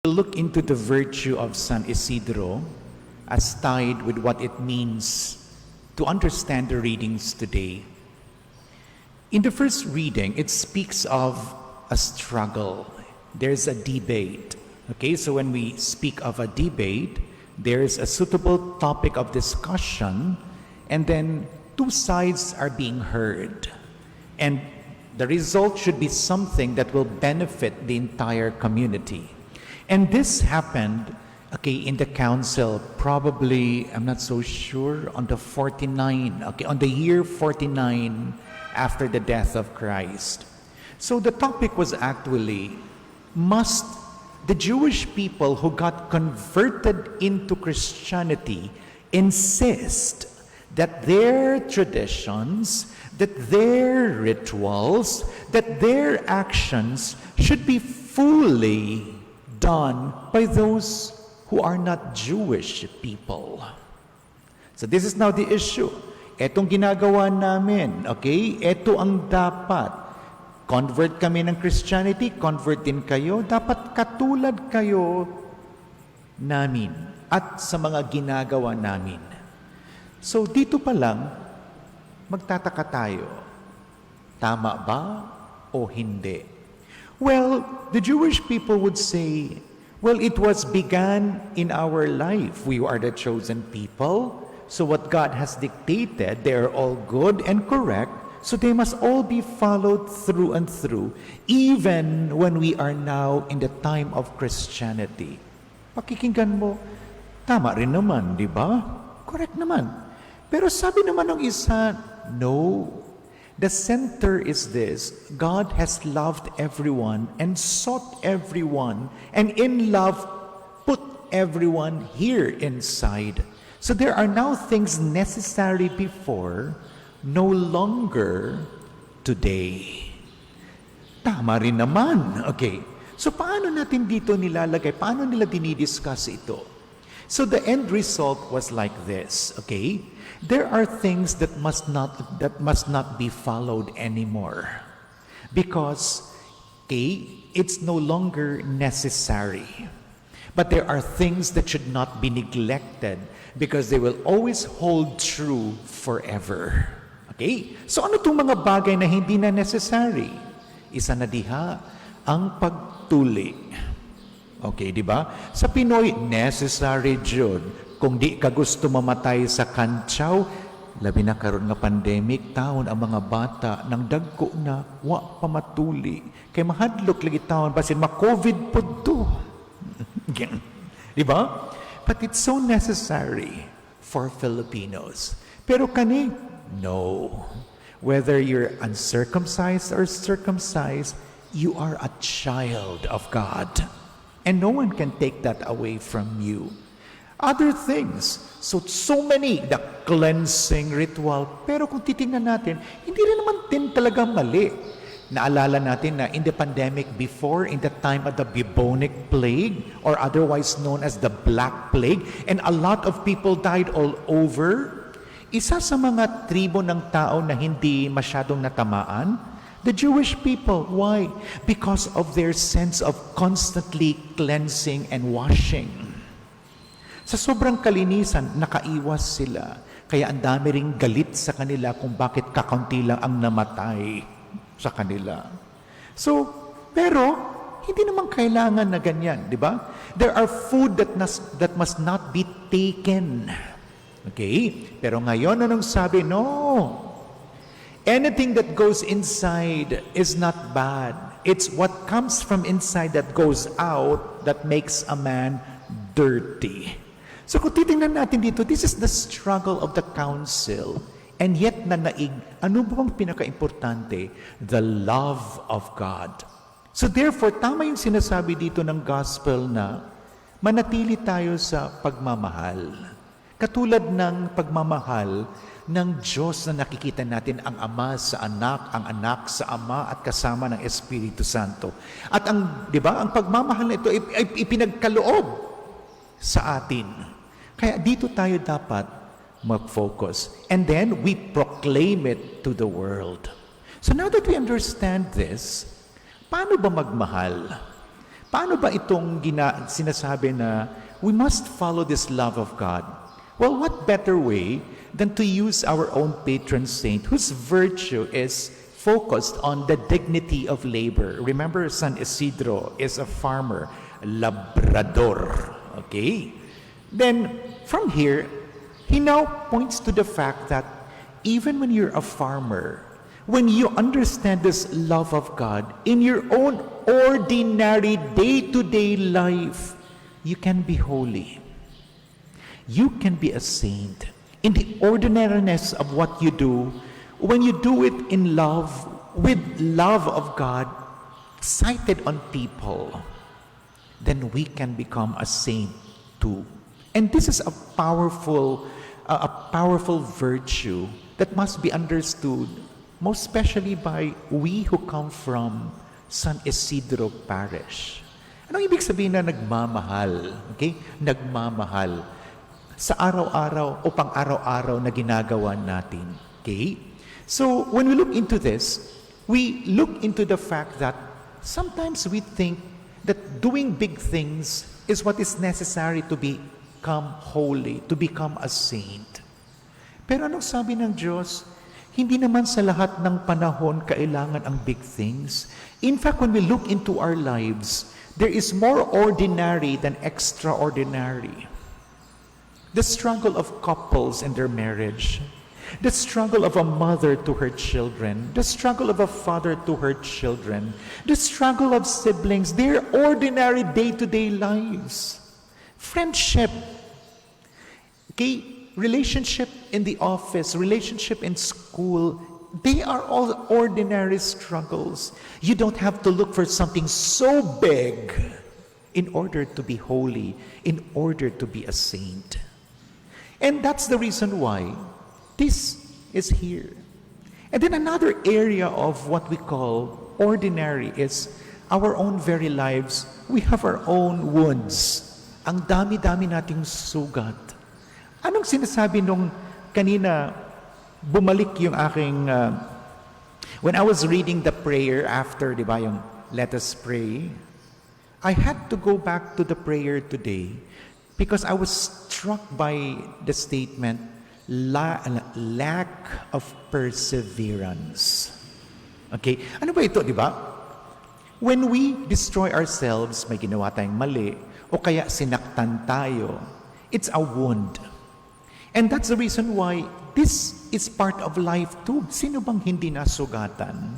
Look into the virtue of San Isidro as tied with what it means to understand the readings today. In the first reading, it speaks of a struggle. There's a debate. Okay, so when we speak of a debate, there's a suitable topic of discussion, and then two sides are being heard. And the result should be something that will benefit the entire community. And this happened, okay, in the council, probably, I'm not so sure, on the 49, okay, on the year 49 after the death of Christ. So the topic was actually, must the Jewish people who got converted into Christianity insist that their traditions, that their rituals, that their actions should be fully done by those who are not Jewish people? So this is now the issue. Etong ginagawa namin, okay? Ito ang dapat. Convert kami ng Christianity, convert din kayo. Dapat katulad kayo namin at sa mga ginagawa namin. So dito pa lang, magtataka tayo. Tama ba o hindi? Well, the Jewish people would say, "Well, it was began in our life. We are the chosen people. So what God has dictated, they are all good and correct. So they must all be followed through and through, even when we are now in the time of Christianity." Pakikinggan mo, tama rin naman, di ba? Correct naman. Pero sabi naman ng isa, "No. The center is this: God has loved everyone and sought everyone, and in love put everyone here inside. So there are now things necessary before, no longer today." Tama rin naman. Okay. So paano natin dito nilalagay? Paano nila dinidiscuss ito? So the end result was like this, okay? There are things that must not be followed anymore. Because, okay, it's no longer necessary. But there are things that should not be neglected because they will always hold true forever. Okay? So ano itong mga bagay na hindi na necessary? Isa na diha, ang pagtuli. Okay, di ba? Sa Pinoy, necessary jud. Kung di ka gusto mamatay sa kantsaw, labi na karon nga pandemic taon, ang mga bata nang dagko na wa pa matuli. Kay mahadlok lagi taon basin ma-COVID pud to. Di ba? But it's so necessary for Filipinos. Pero kani, no. Whether you're uncircumcised or circumcised, you are a child of God. And no one can take that away from you. Other things, so many, the cleansing ritual. Pero kung titingnan natin, hindi rin naman din talaga mali. Naalala natin na in the pandemic before, in the time of the bubonic plague, or otherwise known as the Black Plague, and a lot of people died all over. Isa sa mga tribo ng tao na hindi masyadong natamaan, the Jewish people. Why? Because of their sense of constantly cleansing and washing. Sa sobrang kalinisan, nakaiwas sila. Kaya ang dami ring galit sa kanila kung bakit kakaunti lang ang namatay sa kanila. So, pero hindi naman kailangan na ganyan, di ba? There are food that must not be taken. Okay? Pero ngayon, anong sabi? No. Anything that goes inside is not bad. It's what comes from inside that goes out that makes a man dirty. So kung titingnan natin dito, this is the struggle of the council. And yet nanaig, ano ba ang pinaka-importante? The love of God. So therefore, tama yung sinasabi dito ng gospel na manatili tayo sa pagmamahal. Katulad ng pagmamahal ng Diyos na nakikita natin ang Ama sa Anak, ang Anak sa Ama at kasama ng Espiritu Santo. At ang, 'di ba, ang pagmamahal na ito ay ipinagkaloob sa atin. Kaya dito tayo dapat mag-focus. And then we proclaim it to the world. So now that we understand this, paano ba magmahal? Paano ba itong sinasabi na we must follow this love of God? Well, what better way than to use our own patron saint whose virtue is focused on the dignity of labor? Remember, San Isidro is a farmer, labrador. Okay? Then, from here, he now points to the fact that even when you're a farmer, when you understand this love of God in your own ordinary day to day life, you can be holy. You can be a saint. In the ordinariness of what you do, when you do it in love, with love of God, sighted on people, then we can become a saint too. And this is a powerful virtue that must be understood, most especially by we who come from San Isidro Parish. Anong ibig sabihin na nagmamahal? Okay? Nagmamahal. Sa araw-araw o pang-araw-araw na ginagawa natin. Okay? So, when we look into this, we look into the fact that sometimes we think that doing big things is what is necessary to become holy, to become a saint. Pero anong sabi ng Diyos? Hindi naman sa lahat ng panahon kailangan ang big things. In fact, when we look into our lives, there is more ordinary than extraordinary. The struggle of couples in their marriage, the struggle of a mother to her children, the struggle of a father to her children, the struggle of siblings, their ordinary day-to-day lives. Friendship, okay, relationship in the office, relationship in school, they are all ordinary struggles. You don't have to look for something so big in order to be holy, in order to be a saint. And that's the reason why this is here. And then another area of what we call ordinary is our own very lives. We have our own wounds. Ang dami-dami nating sugat. Anong sinasabi nung kanina bumalik yung aking when I was reading the prayer after, di ba, yung "Let us pray," I had to go back to the prayer today because I was struck by the statement, "lack of perseverance." Okay? Ano ba ito, di ba? When we destroy ourselves, may ginawa tayong mali, o kaya sinaktan tayo, it's a wound. And that's the reason why this is part of life too. Sino bang hindi nasugatan?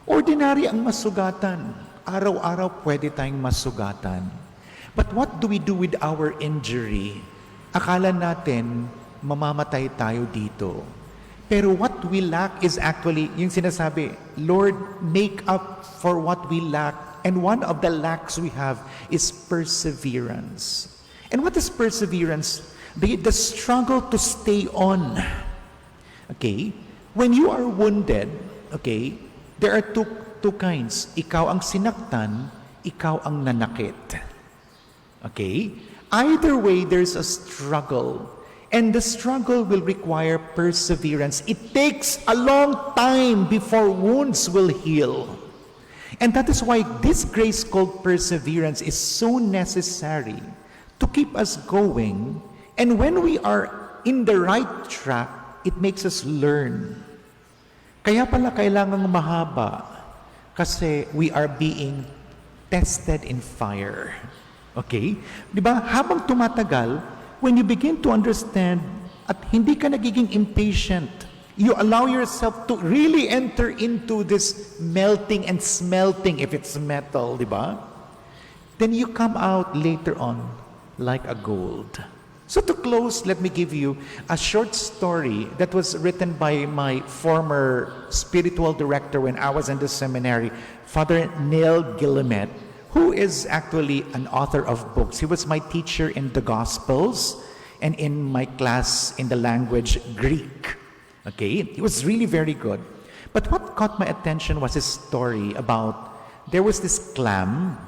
Ordinary ang masugatan. Araw-araw pwede tayong masugatan. But what do we do with our injury? Akala natin mamamatay tayo dito. Pero what we lack is actually, yung sinasabi, "Lord, make up for what we lack." And one of the lacks we have is perseverance. And what is perseverance? The struggle to stay on. Okay? When you are wounded, okay, there are two kinds. Ikaw ang sinaktan, ikaw ang nanakit. Okay? Either way, there's a struggle. And the struggle will require perseverance. It takes a long time before wounds will heal. And that is why this grace called perseverance is so necessary to keep us going. And when we are in the right track, it makes us learn. Kaya pala kailangang mahaba kasi we are being tested in fire. Okay? 'Di ba? Habang tumatagal, when you begin to understand at hindi ka nagiging impatient, you allow yourself to really enter into this melting and smelting if it's metal, 'di ba? Then you come out later on like a gold. So to close, let me give you a short story that was written by my former spiritual director when I was in the seminary, Father Neil Guillemette, who is actually an author of books. He was my teacher in the Gospels and in my class in the language Greek. Okay, he was really very good. But what caught my attention was his story about there was this clam,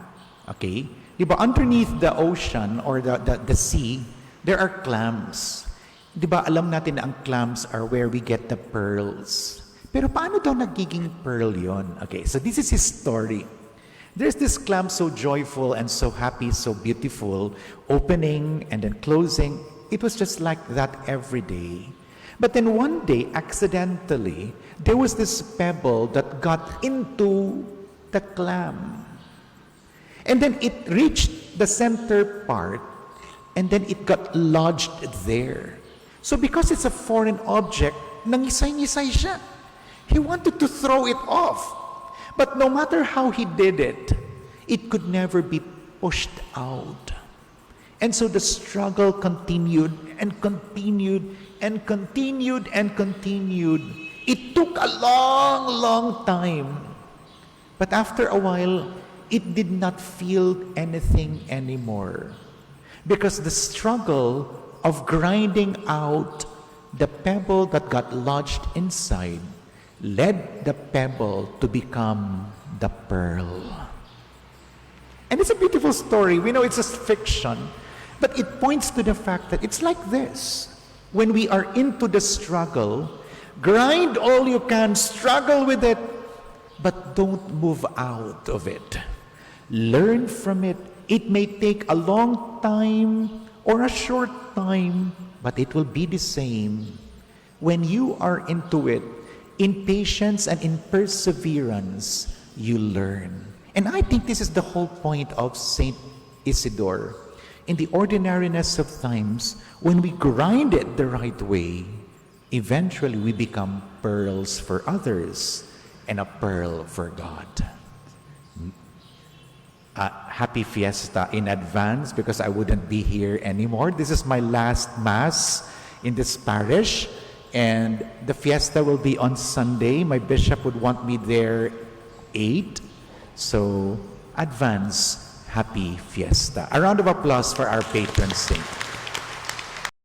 okay? Di ba, underneath the ocean or the sea, there are clams. Di ba, alam natin na ang clams are where we get the pearls. Pero paano daw nagiging pearl yon? Okay, so this is his story. There's this clam, so joyful and so happy, so beautiful, opening and then closing. It was just like that every day. But then one day, accidentally, there was this pebble that got into the clam. And then it reached the center part, and then it got lodged there. So because it's a foreign object, nangisay-ngisay siya. He wanted to throw it off. But no matter how he did it, it could never be pushed out. And so the struggle continued and continued and continued and continued. It took a long, long time. But after a while, it did not feel anything anymore. Because the struggle of grinding out the pebble that got lodged inside led the pebble to become the pearl. And it's a beautiful story. We know it's just fiction, but it points to the fact that it's like this. When we are into the struggle, grind all you can, struggle with it, but don't move out of it. Learn from it. It may take a long time or a short time, but it will be the same. When you are into it, in patience and in perseverance, you learn. And I think this is the whole point of Saint Isidore. In the ordinariness of times, when we grind it the right way, eventually we become pearls for others and a pearl for God. Happy fiesta in advance because I wouldn't be here anymore. This is my last Mass in this parish, and the fiesta will be on Sunday. My bishop would want me there 8. So, advance happy fiesta. A round of applause for our patron saint.